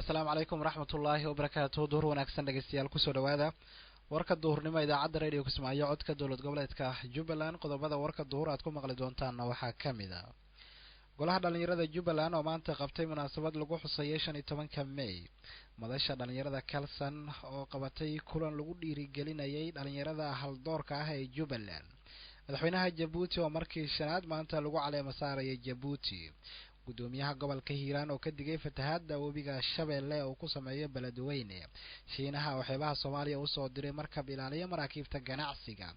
Asalaamu calaykum waraxmatullaahi wabarakaatuh. Duhur wanaagsan dhegeystayaal, kusoo dhawaada warka duhurnimo idaacadda Radio Kismaayo, codka dowlad goboleedka Jubbaland. Qodobada warka duhur aad ku maqli doontaanna waxaa ka mid a golaha dhalinyarada Jubbaland oo maanta qabtay munaasabad lagu xusayay 15-ka May, madasha dhalinyarada Kalsan oo qabatay kulan lagu dhiirigelinayay dhalinyarada haldoorka ah ee Jubbaland, madaxweynaha Jabuuti oo markii shanaad maanta lagu caleemo saaraya Jabuuti, guddoomiyaha gobolka Hiiraan oo ka digay fatahaadda webiga Shabeelle oo ku sameeyo Beledweyne, Shiinaha oo xeebaha Soomaaliya usoo diray markab ilaaliya maraakiibta ganacsiga,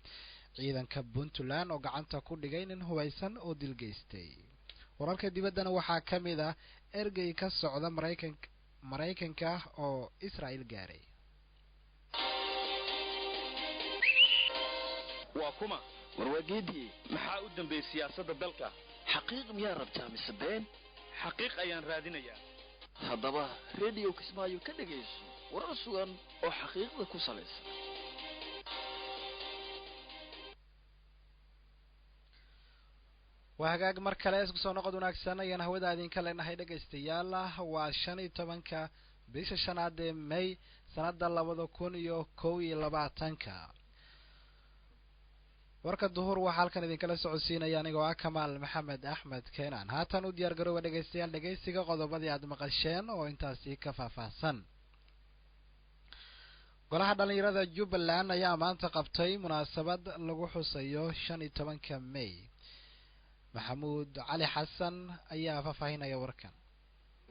ciidanka Puntland oo gacanta ku dhigay nin hubaysan oo dilgeystay. Wararka dibaddana waxaa ka mid ah ergey ka socda Maraykanka oo Israel gaaray. Waa kuma Warwaageedii, maxaa u dambeeyey siyaasadda dalka? Xaqiiq miyaa rabtaa mise been? Xaqiiq ayaan raadinayaa. Haddaba Rediyo Kismaayo ka dhegayso warar sugan oo xaqiiqda ku salaysan. Waa hagaag, mar kale isku soo noqod wanaagsan ayaan hawada idinka leenahay dhegaystayaal. Waa 15-ka bisha shanaad ee May, sanada 2021-ka. Warka duhur waxaa halkan idinkala socodsiinaya anigoo ah Kamaal Maxamed Axmed Keenan. Haatan u diyaar garooba dhegaystayaal dhegaysiga qodobadii aad maqasheen oo intaasi ka faahfaahsan. Golaha dhalinyarada Jubbaland ayaa maanta qabtay munaasabad lagu xusayo 15-ka May. Maxamuud Cali Xasan ayaa faahfaahinaya warkan.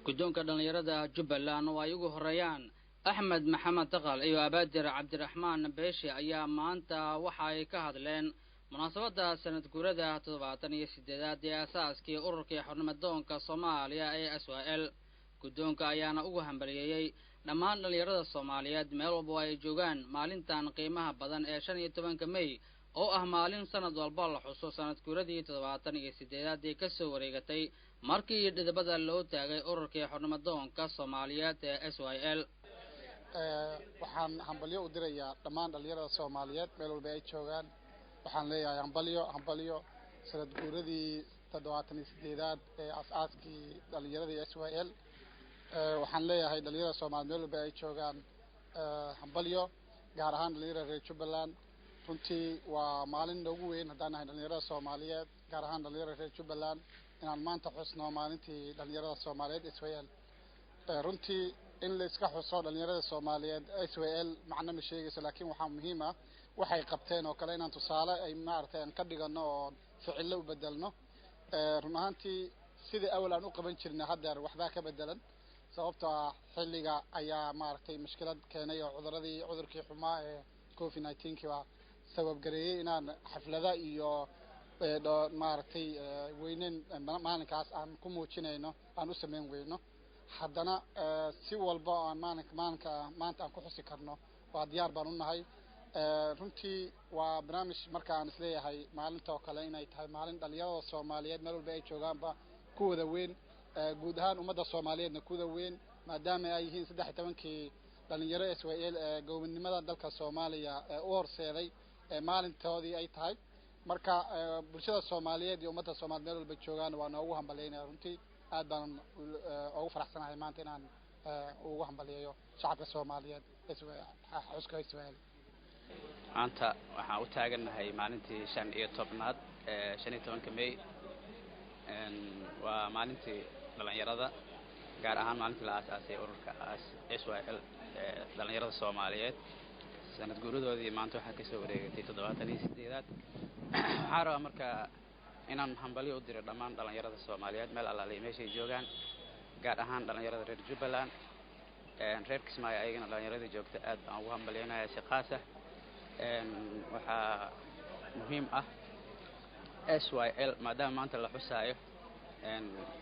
Guddoonka dhallinyarada Jubbaland oo ay ugu horeeyaan Axmed Maxamed Daqal iyo Abaadir Cabdiraxmaan Beeshe ayaa maanta waxa ay ka hadleen munaasabadda sanad guurada 78aad ee aasaaskii ururkii xornimadoonka Soomaaliya ee SYL. Guddoonka ayaana ugu hambaliyeeyey dhammaan dhallinyarada Soomaaliyeed meel walba ay joogaan maalintan qiimaha badan ee 15-ka May, oo ah maalin sanad walba la xuso sanad guuradii 78aad ee kasoo wareegatay markii dhidibada loo taagay ururkii xornimadoonka Soomaaliyeed ee SYL. Waxaan hambalyo u dirayaa dhammaan dhalinyarada Soomaaliyeed meel walba ay joogaan. Waxaan leeyahay hambalyo, hambalyo sanad guuradii 78aad ee as-aaskii dhalinyaradii SYL. Waxaan leeyahay dhalinyarada Soomaliyeed meel walba ay joogaan hambalyo, gaar ahaan dhalinyarada reer Jubbaland. Runtii waa maalin noogu weyn haddaan nahay dhalinyarada Soomaaliyeed, gaar ahaan dhalinyarada reer Jubbaland, inaan maanta xusno maalintii dhalinyarada Soomaaliyeed SYL. Runtii in la iska xuso dhalinyarada Soomaaliyeed SYL macno ma sheegayso, laakiin waxaa muhiim ah waxay qabteen oo kale inaan tusaale ay maaragtay aan ka dhigano oo ficillo u bedelno. Run ahaantii sidii awal aan u qaban jirnay haddeer waxbaa ka bedelan, sababtoo ah xilliga ayaa maaragtay mushkilad keenay oo cuduradii cudurkii xumaa ee COVID 19-kii baa sabab gareeyey inaan xaflada iyo maaragtay weyneyn maalinkaas aan ku muujinayno aan u sameyn weyno. Haddana si walba oo aan maalinka maanta aan ku xusi karno waa diyaar baan u nahay. Runtii waa barnaamij marka aan isleeyahay maalinta oo kale inay tahay maalin dhalinyarada Soomaaliyeed meel walba ay joogaanba ku wada weyn, guud ahaan ummadda Soomaaliyeedna ku wada weyn, maadaama ay yihiin 13-kii dhalinyaro SYL ee gobonnimada dalka Soomaaliya ee u horseeday maalintoodii ay tahay. Marka bulshada Soomaaliyeed iyo ummadda Soomaaliyeed meel walba joogaan waa noogu hambalyeynaya. Runtii aad baan ugu faraxsanahay maanta inaan ugu hambaliyeeyo shacabka Soomaaliyeed xuska SYL. Maanta waxaan u taagannahay maalintii 15aad ee 15-ka May, waa maalintii dhalinyarada, gaar ahaan maalintii la aasaasay ururka SYL ee dhalinyarada Soomaaliyeed. Sanad guuradoodii maanta waxaa kasoo wareegatay 78aad. Waxaan rabaa marka inaan hambalyo u diro dhammaan dhalinyarada Soomaaliyeed meel allaaliya meeshay joogaan, gaar ahaan dhalinyarada reer Jubbaland, reer Kismaayo ayagana dhalinyarada joogta aad baan ugu hambalyeynaya si khaas ah. Waxaa muhiim ah SYL maadaama maanta la xusaayo,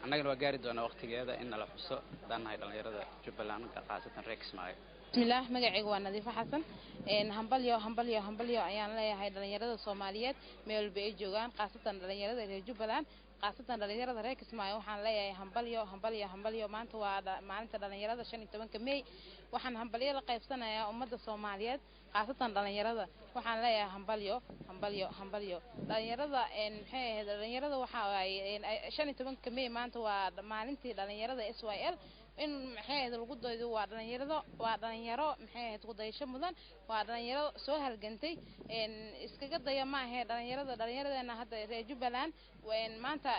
annagana waa gaari doonaa waqtigeeda in nala xuso haddaan nahay dhalinyarada Jubbaland, khaasatan reer Kismaayo. Bismillaah, magacayga waa Nadiifo Xasan. Hambalyo, hambalyo, hambalyo ayaan leeyahay dhalinyarada Soomaaliyeed meel walba ay joogaan, khaasatan dhalinyarada reer Jubbaland, khaasatan dhalinyarada reer Kismaayo. Waxaan leeyahay hambalyo, hambalyo, hambalyo. Maanta waa maalinta dhalinyarada 15-ka May. Waxaan hambalyo la qaybsanayaa ummadda Soomaaliyeed, khaasatan dhalinyarada. Waxaan leeyahay hambalyo, hambalyo, hambalyo dhalinyarada. Maxay ahayd dhalinyarada? Waxa waaye 15-ka May maanta waa maalintii dhalinyarada SYL. In maxay ahayd lagu daydo waa dhalinyarado, waa dhalinyaro maxay ahayd ku dayasho mudan, waa dhalinyaro soo halgantay. Iskaga daya ma ahee dhalinyarada, dhalinyaradeena hadda reer Jubbaland maanta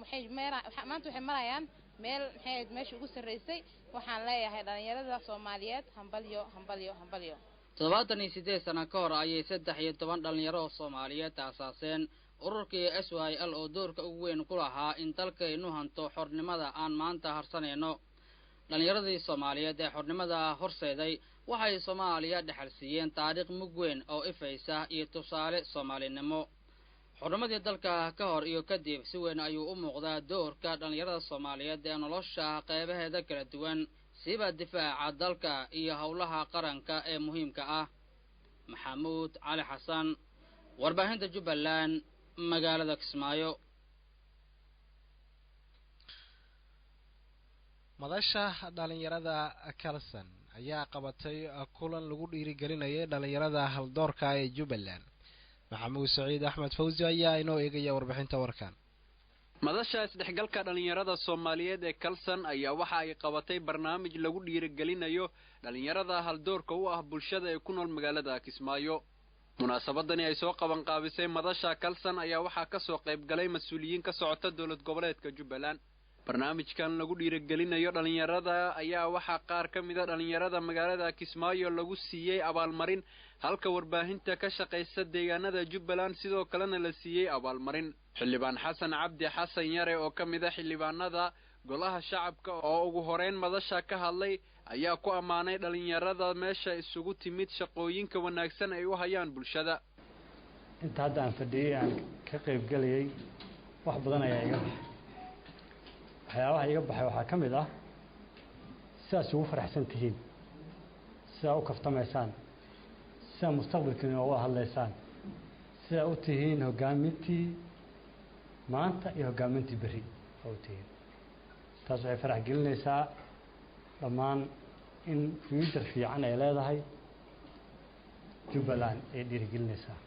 waxay maanta waxay marayaan meel maxay ahayd meesha ugu sarreysay. Waxaan leeyahay dhalinyarada Soomaaliyeed hambalyo, hambalyo, hambalyo. 78 sano ka hor ayay 13 dhalinyaro oo Soomaaliyeed aasaaseen ururkii SYL oo doorka ugu weyn ku lahaa in dalkaynu hanto xornimada aan maanta harsanayno. Dhallinyaradii Soomaaliyeed ee xornimada horseeday waxay Soomaaliya dhexal siiyeen taariikh mug weyn oo ifaysa iyo tusaale Soomaalinimo. Xornimadii dalka ka hor iyo kadib si weyn ayuu u muuqdaa doorka dhallinyarada Soomaaliyeed ee nolosha qeybaheeda kala duwan, siba difaaca dalka iyo howlaha qaranka ee muhiimka ah. Maxamuud Cali Xasan, warbaahinta Jubbaland, magaalada Kismaayo. Madasha dhalinyarada Kalson ayaa qabatay kulan lagu dhiirigelinayay dhalinyarada haldoorka ee Jubbaland. Maxamuud Saciid Axmed Fawzi ayaa inoo eegaya warbixinta warkan. Madasha isdhexgalka dhallinyarada Soomaaliyeed ee Kalson ayaa waxa ay qabatay barnaamij lagu dhiirigelinayo dhallinyarada haldoorka u ah bulshada ee ku nool magaalada Kismaayo. Munaasabadani ay soo qaban qaabisay madasha Kalson ayaa waxaa ka soo qayb galay mas-uuliyiin ka socota dowlad goboleedka Jubbaland. Barnaamijkan lagu dhiirigelinayo dhallinyarada ayaa waxaa qaar ka mida dhallinyarada magaalada Kismaayo lagu siiyey abaalmarin, halka warbaahinta ka shaqaysa deegaanada Jubbaland sidoo kalena la siiyey abaalmarin. Xildhibaan Xasan Cabdi Xasan Yare oo ka mid a xildhibaanada golaha shacabka oo ugu horeyn madasha ka hadlay ayaa ku ammaanay dhallinyarada meesha isugu timid shaqooyinka wanaagsan ay u hayaan bulshada. Inta hadda aan fadhiyey aan ka qaybgelayay wax badan ayaa iga baxay. Waxyaabaha iga baxay waxaa ka mid ah sidaas ugu faraxsan tihiin, sidaa u kaftamaysaan, sidaa mustaqbalkiina uga hadlaysaan, sidaa u tihiin hoggaamintii maanta iyo hoggaamintii berri oo u tihiin. Taas waxay farax gelinaysaa dhammaan in future fiican ay leedahay Jubbaland ay dhiirigelinaysaa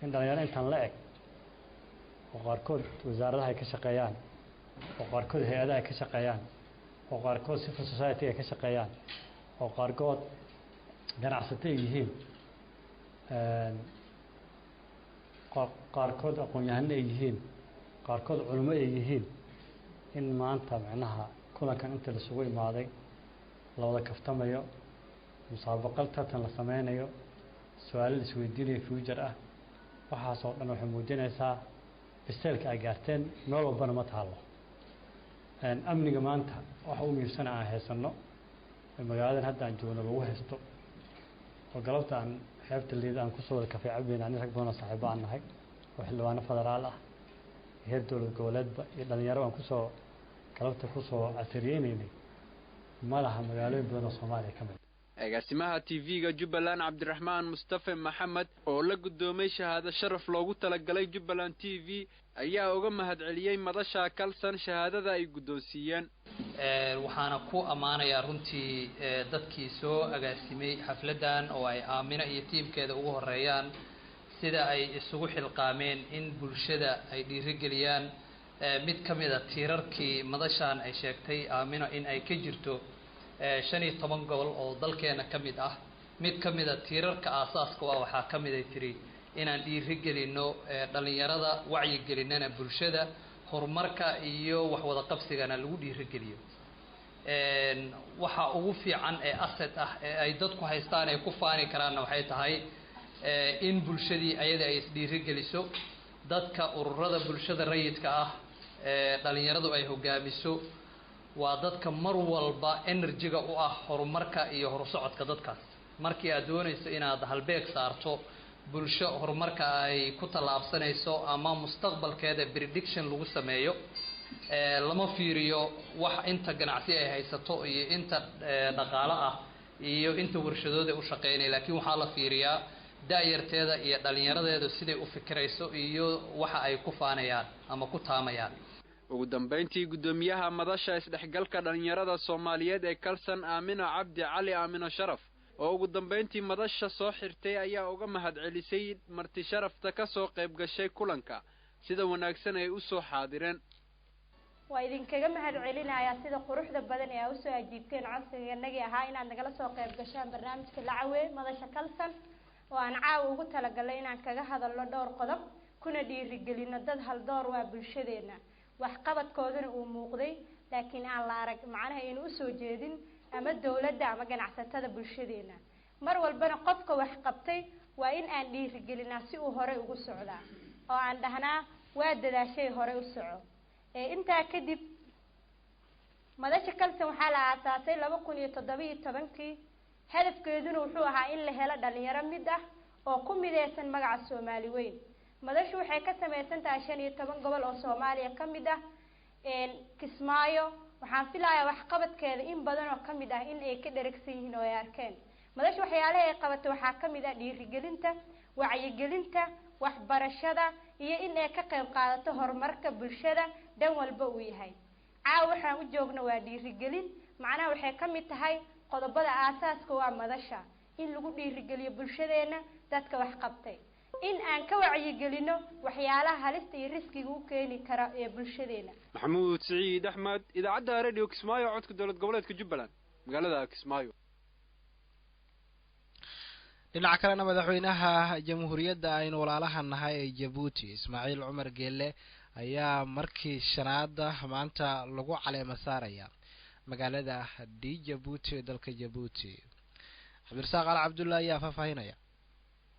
in dhalinyaro intaan la eg oo qaarkood wasaaradaha ay ka shaqeeyaan, oo qaarkood hay-adaha ay ka shaqeeyaan, oo qaarkood civil society ay ka shaqeeyaan, oo qaarkood ganacsato ay yihiin, qaarkood aqoon-yahano ay yihiin, qaarkood culimo ay yihiin, in maanta macnaha kulankan inta laisugu imaaday la wada kaftamayo, musaabaqo tartan la sameynayo, su-aalo la isweydiinayo future ah, waxaas oo dhan waxay muujinaysaa biseelka ay gaarteen. Meel walbana ma taalo. Amniga maanta waxa u muhiimsana aan haysanno magaaladan hadda aan joogno lagu haysto, oo galabta aan xeebta Liida aan kusoo wada kafee cabayna ani rag badan oo saaxiibo aan nahay oo xildhibaano federaal ah, heer dowlad goboleedba iyo dhalinyaro aan kusoo galabta kusoo casiriyeynaynay, ma laha magaalooyin badan oo Soomaaliya ka mid. Agaasimaha TV-ga Jubbaland Cabdiraxmaan Mustafe Maxamed oo la guddoomay shahaado sharaf loogu talagalay Jubbaland TV ayaa uga mahadceliyey madasha Kalson shahaadada ay guddoonsiiyeen. Waxaana ku ammaanayaa runtii dadkii soo agaasimay xafladdan oo ay Aamino iyo tiimkeeda ugu horeeyaan, sida ay isugu xilqaameen in bulshada ay dhiirigeliyaan. Mid ka mid a tiirarkii madashaan ay sheegtay Aamino in ay ka jirto 15 gobol oo dalkeena ka mid ah, mid ka mid a tiirarka aasaaska u ah waxaa ka mid ay tiri inaan dhiirigelinno dhalinyarada, wacyigelinana bulshada, horumarka iyo waxwada qabsigana lagu dhiirigeliyo. Waxa ugu fiican ee asset ah ee ay dadku haystaan ay ku faani karaanna waxay tahay in bulshadii ayada ay isdhiirigeliso, dadka ururada bulshada rayidka ah ee dhalinyaradu ay hogaamiso waa dadka mar walba energy-ga u ah horumarka iyo horusocodka dadkaas. Markii aad doonayso inaad halbeeg saarto bulsho horumarka ay ku tallaabsanayso ama mustaqbalkeeda prediction lagu sameeyo, lama fiiriyo wax inta ganacsi ay haysato iyo inta dhaqaalo ah iyo inta warshadooda u shaqeynaya, laakiin waxaa la fiiriyaa da-yarteeda iyo dhalinyaradeedu siday u fikirayso iyo waxa ay ku faanayaan ama ku taamayaan. Ugu dambayntii guddoomiyaha madasha isdhexgalka dhallinyarada Soomaaliyeed ee Kalson Aamino Cabdi Cali Aamino Sharaf oo ugu dambayntii madasha soo xirtay ayaa uga mahadcelisay marti sharafta ka soo qayb gashay kulanka sida wanaagsan ay u soo xaadireen. Waa idinkaga mahad celinayaa sida quruxda badan ee aa usoo ajiibteen codsiganagii ahaa inaad nagala soo qayb gashaan barnaamijka Lacawe Madasha Kalsan, oo aan caawa ugu talagalay inaan kaga hadalno dhowr qodob kuna dhiirigelino dad haldoor waa bulshadeena, waxqabadkooduna uu muuqday laakiin aan la arag, macnaha aynu usoo jeedin ama dowladda ama ganacsatada bulshadeena. Mar walbana qofka wax qabtay waa in aan dhiirigelinaa si uu horey ugu socdaa oo aan dhahnaa waa dadaashay, horey u soco. Intaa kadib, Madasha Kalsan waxaa la aasaasay 2017-kii. Hadafkeeduna wuxuu ahaa in la helo dhalinyaro mid ah oo ku mideysan magaca Soomaali weyn. Madashu waxay ka samaysan tahay 15 gobol oo Soomaaliya ka mid ah. Kismaayo waxaan filayaa waxqabadkeeda in badan oo ka mid ah in ay ka dheragsan yihiin oo ay arkeen. Madashu waxyaalaha ay qabato waxaa ka mid ah dhiirigelinta, wacyigelinta, waxbarashada iyo in ay ka qayb qaadato horumarka bulshada dhan walba uu yahay. Caawa waxaan u joogno waa dhiirigelin, macnaha waxay ka mid tahay qodobada aasaaska waa madasha in lagu dhiirigeliyo bulshadeena dadka wax qabtay, in aan ka wacyigelino waxyaalaha halista iyo riskiga u keeni kara ee bulshadeena. Maxamuud Siciid Axmed, idaacadda Radio Kismaayo, codka dowlad goboleedka Jubbaland, magaalada Kismaayo. Dhinaca kalena, madaxweynaha jamhuuriyadda aynu walaalaha nahay ee Jabuuti, Ismaaciil Cumar Geelle, ayaa markii shanaada maanta lagu caleema saaraya magaalada d Jabuuti ee dalka Jabuuti. Cabdirasaaq Al Cabdulla ayaa faahfaahinaya.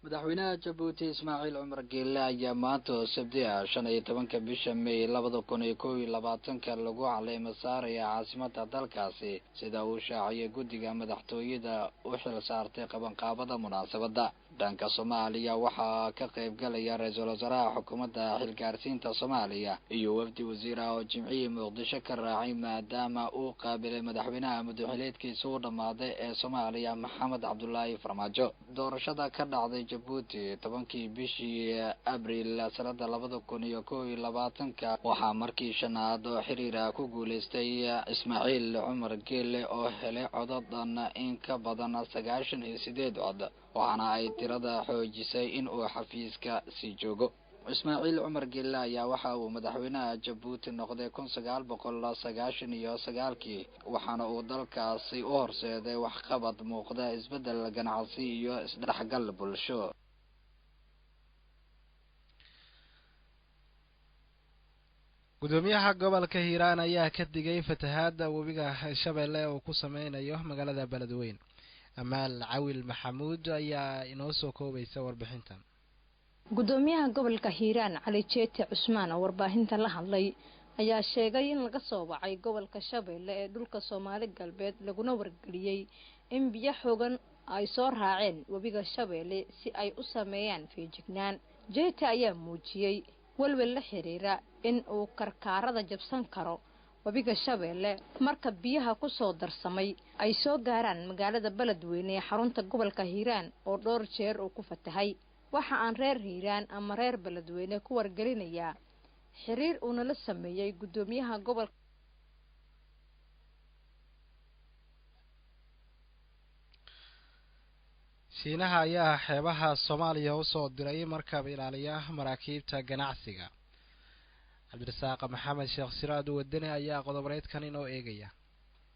Madaxweynaha Jabuuti Ismaaciil Cumar Geelle ayaa maanta oo Sabti ah 15-ka bisha May 2021-ka lagu caleema saaraya caasimada dalkaasi, sida uu shaaciyay guddiga madaxtooyada u xil saartay qabanqaabada munaasabadda. Dhanka Soomaaliya waxaa ka qayb galaya ra-iisul wasaaraha xukuumadda xilgaarsiinta Soomaaliya iyo wafdi wasiir ah oo Jimcihii Muqdisho ka raacay, maadaama uu qaabilay madaxweynaha muddaxileedkiisa u dhammaaday ee Soomaaliya, Maxamed Cabdulaahi Farmaajo. Doorashada ka dhacday Jabuuti 10-kii bishii Abriil sanada 2021-ka waxaa markii shanaad oo xiriira ku guuleystay Ismaaciil Cumar Geele oo helay cododan in ka badan 98 cod, waxaana ay tirada xoojisay in uu xafiiska sii joogo. Ismaaciil Cumar Geelle ayaa waxa uu madaxweynaha Jabuuti noqday 1999-kii, waxaana uu dalkaasi u horseeday waxqabad muuqda, isbeddel ganacsi iyo isdhexgal bulsho. Gudoomiyaha gobolka Hiiraan ayaa ka digay fatahaada webiga Shabeelle uu ku sameynayo magaalada Beledweyn. Amaal Cawil Maxamuud ayaa inoo soo koobaysa warbixintan. Gudoomiyaha gobolka Hiiraan Cali Jeete Cusmaan oo warbaahinta la hadlay ayaa sheegay in laga soo wacay gobolka Shabeelle ee dhulka Soomaali Galbeed, laguna wargeliyey in biyo xoogan ay soo raaceen webiga Shabeelle si ay u sameeyaan feejignaan. Jeete ayaa muujiyey welwel la xiriira in uu karkaarada jabsan karo webiga Shabeelle marka biyaha ku soo darsamay ay soo gaaraan magaalada Beledweyne ee xarunta gobolka Hiiraan oo dhowr jeer uu ku fatahay. Waxa aan reer Hiiraan ama reer Beledweyne ku wargelinayaa xiriir uuna la sameeyey gudoomiyaha gobolka. Shiinaha ayaa xeebaha Soomaaliya usoo diray markab ilaaliya maraakiibta ganacsiga. Cabdirasaaq Maxamed Sheekh Siraad Wadani ayaa qodobareedkan inoo eegaya.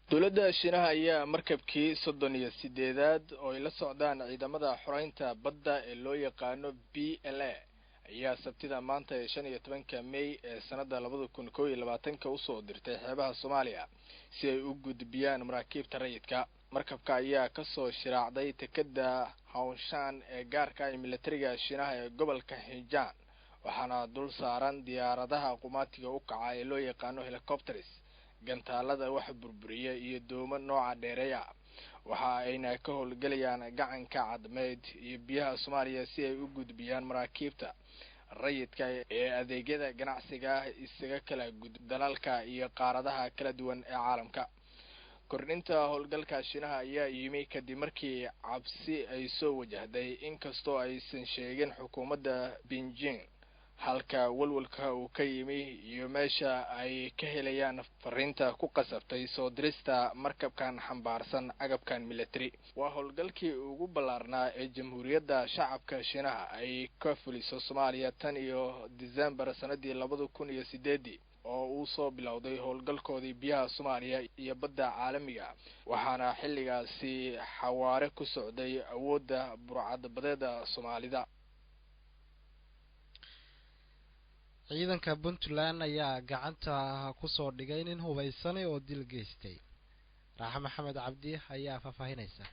Dowladda Shiinaha ayaa markabkii 38aad oo ay la socdaan ciidamada xoreynta badda ee loo yaqaano PLA ayaa Sabtida maanta ee 15-ka May ee sanada 2021-ka usoo dirtay xeebaha Soomaaliya si ay u gudbiyaan maraakiibta rayidka. Markabka ayaa kasoo shiraacday tekada Hawnshan ee gaarka ee militariga Shiinaha ee gobolka Xinjaan, waxaana dul saaran diyaaradaha qumaatiga u kaca ee loo yaqaano helicopters, gantaalada wax burburiya iyo doomo nooca dheereeya. Waxa ayna ka howlgelayaan gacanka Cadmeed iyo biyaha Soomaaliya si ay u gudbiyaan maraakiibta rayidka ee adeegyada ganacsiga isaga kala gud dalalka iyo qaaradaha kala duwan ee caalamka. Kordhinta howlgalka Shiinaha ayaa yimi kadib markii cabsi ay soo wajahday, inkastoo aysan sheegin xukuumadda Beijing halka walwalka uu ka yimi iyo meesha ay ka helayaan fariinta ku qasabtay soo dirista markabkan xambaarsan agabkan military. Waa howlgalkii ugu ballaarnaa ee Jamhuuriyadda Shacabka Shiinaha ay ka fuliso Soomaaliya tan iyo December sanadii 2008-dii oo uu soo bilowday howlgalkoodii biyaha Soomaaliya iyo badda caalamiga, waxaana xilligaasi xawaare ku socday awoodda burcadbadeeda Soomaalida. Ciidanka Puntland ayaa gacanta kusoo dhigay nin hubaysanay oo dil geystay. Raaxa Maxamed Cabdi ayaa faahfaahinaysa.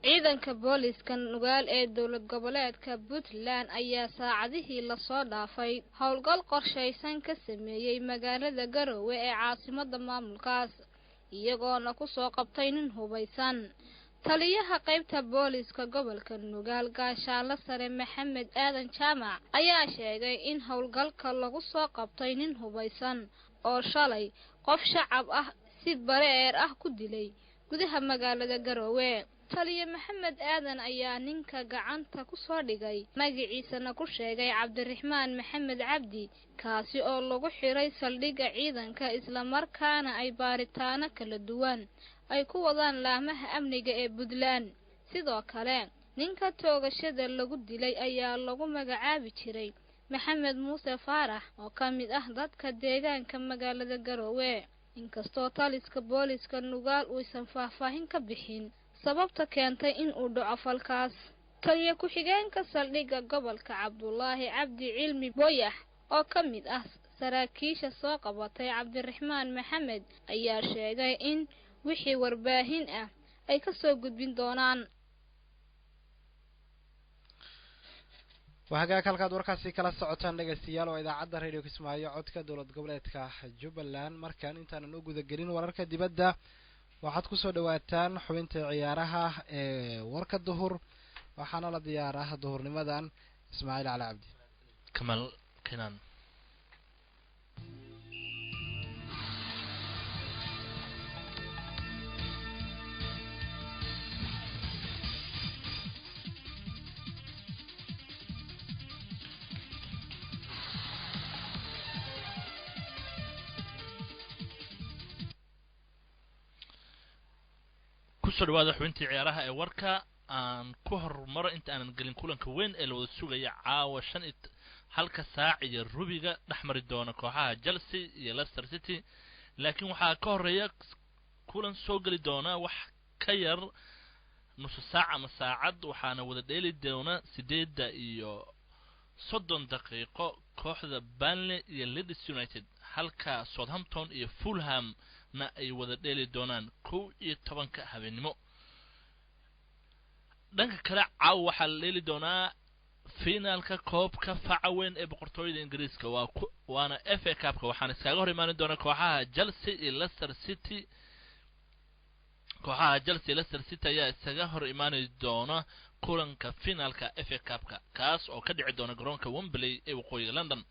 Ciidanka booliska Nugaal ee dowlad goboleedka Puntland ayaa saacadihii lasoo dhaafay howlgal qorshaysan ka sameeyey magaalada Garowe ee caasimada maamulkaas, iyagoona kusoo qabtay nin hubaysan. Taliyaha qaybta booliska gobolka Nugaal, Gaashaanle Sare Maxamed Aadan Jaamac, ayaa sheegay in howlgalka lagu soo qabtay nin hubaysan oo shalay qof shacab ah si bareer ah ku dilay gudaha magaalada Garowe. Taliye Maxamed Aadan ayaa ninka gacanta ku soo dhigay magaciisana ku sheegay Cabdiraxmaan Maxamed Cabdi, kaasi oo lagu xiray saldhigga ciidanka, islamarkaana ay baaritaano kala duwan ay ku wadaan laamaha amniga ee Puntland. Sidoo kale ninka toogashada lagu dilay ayaa lagu magacaabi jiray Maxamed Muuse Faarax oo ka mid ah dadka deegaanka magaalada Garowe. Inkastoo taliska booliska Nugaal uusan faahfaahin ka bixin sababta keentay in uu dhaco falkaas. Taliye ku-xigeenka saldhigga gobolka, Cabdulaahi Cabdi Cilmi Boyax, oo ka mid ah saraakiisha soo qabatay Cabdiraxmaan Maxamed, ayaa sheegay in wixii warbaahin ah ay ka soo gudbin doonaan. Waa hagaag, halkaad warkaasi kala socotaan dhegeystayaal oo idaacadda Radio Kismaayo, codka dowlad goboleedka Jubbaland. Markaan intaanan u gudagelin wararka dibadda, waxaad kusoo dhawaataan xubinta ciyaaraha ee warka duhur, waxaana la diyaaraha duhurnimadan Ismaaciil Cali Cabdi. Kamal Kinaan. Kusoo dhawaada xubintii ciyaaraha ee warka. Aan ku hormaro inta aanan gelin kulanka weyn ee la wada sugaya caawa shan iyo halka saac iyo rubiga dhex mari doona kooxaha Chelsea iyo Leicester City, laakiin waxaa ka horeeya kulan soo geli doona wax ka yar nusu saac ama saacad, waxaana wada dheeli doona 8:30 kooxda Burnley iyo Leeds United, halka Southampton iyo Fulham na ay wada dheeli doonaan 11-ka habeenimo. Dhanka kale caawa waxaa la dheeli doonaa finaalka koobka faca weyn ee boqortooyada Ingiriiska, waa ku waana FA Cupka, waxaana iskaga hor imaani doona kooxaha Chelsea iyo Leicester City. Kooxaha Chelsea iyo Leicester City ayaa isaga hor imaani doona kulanka finaalka FA Cupka, kaas oo ka dhici doona garoonka Wembley ee waqooyiga London.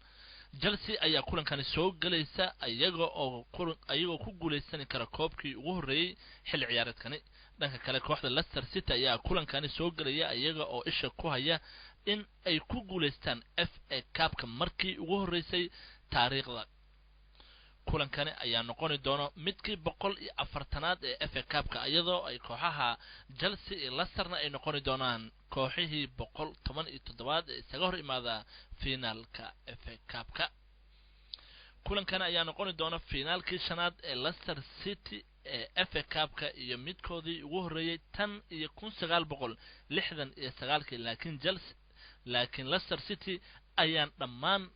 Chelsea ayaa kulankani soo gelaysa iyaga oo kulan iyagoo ku guuleysani kara koobkii ugu horreeyey xilli ciyaareedkani. Dhanka kale kooxda Leicester City ayaa kulankani soo gelaya iyaga oo isha ku haya in ay ku guuleystaan FA Cupka markii ugu horreysay taariikhda. Kulankani ayaa noqoni doona midkii 140aad ee FA Cupka, iyadoo ay kooxaha Chelsea iyo Leicesterna ay noqoni doonaan kooxihii 117aad ee isaga hor imaada finaalka FA Cupka. Kulankani ayaa noqoni doona finaalkii shanaad ee Leicester City ee FA Cupka iyo midkoodii ugu horreeyey tan iyo 1969-kii, laakiin Chelsea laakiin Leicester City ayaan dhammaan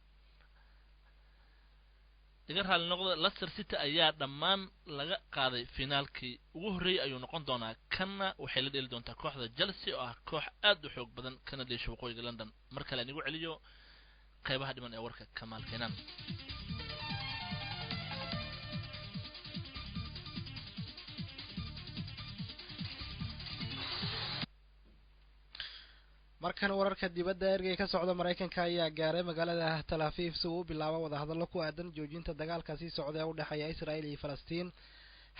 iga raali noqda, Leicester City ayaa dhammaan laga qaaday finaalkii ugu horreeyey ayuu noqon doonaa kanna. Waxay la dheeli doontaa kooxda Chelsea oo ah koox aad u xoog badan kana dheesha waqooyiga London. Mar kale aan igu celiyo qeybaha dhiman ee warka Kamaal Keenan. Markan wararka dibadda, ergey ka socda Maraykanka ayaa gaaray magaalada Tel Aviv si uu u bilaabo wadahadallo ku aadan joojinta dagaalka sii socda ee u dhexeeya Israel iyo Falastiin.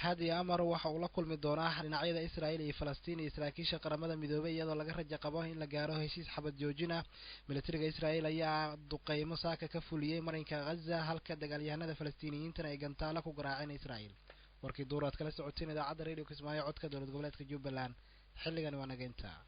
Hadi Amar waxa uu la kulmi doonaa dhinacyada Israel iyo Falastiin iyo saraakiisha Qaramada Midoobay, iyadoo laga rajo qabo in la gaaro heshiis xabad joojin ah. Militariga Israel ayaa duqeymo saaka ka fuliyey marinka Ghaza, halka dagaalyahanada Falastiiniyiintana ay gantaalo ku garaaceen Israel. Warkii duur aad kala socoteen idaacadda Radio Kismaayo, codka dowlad goboleedka Jubbaland, xilligan waa nageynta.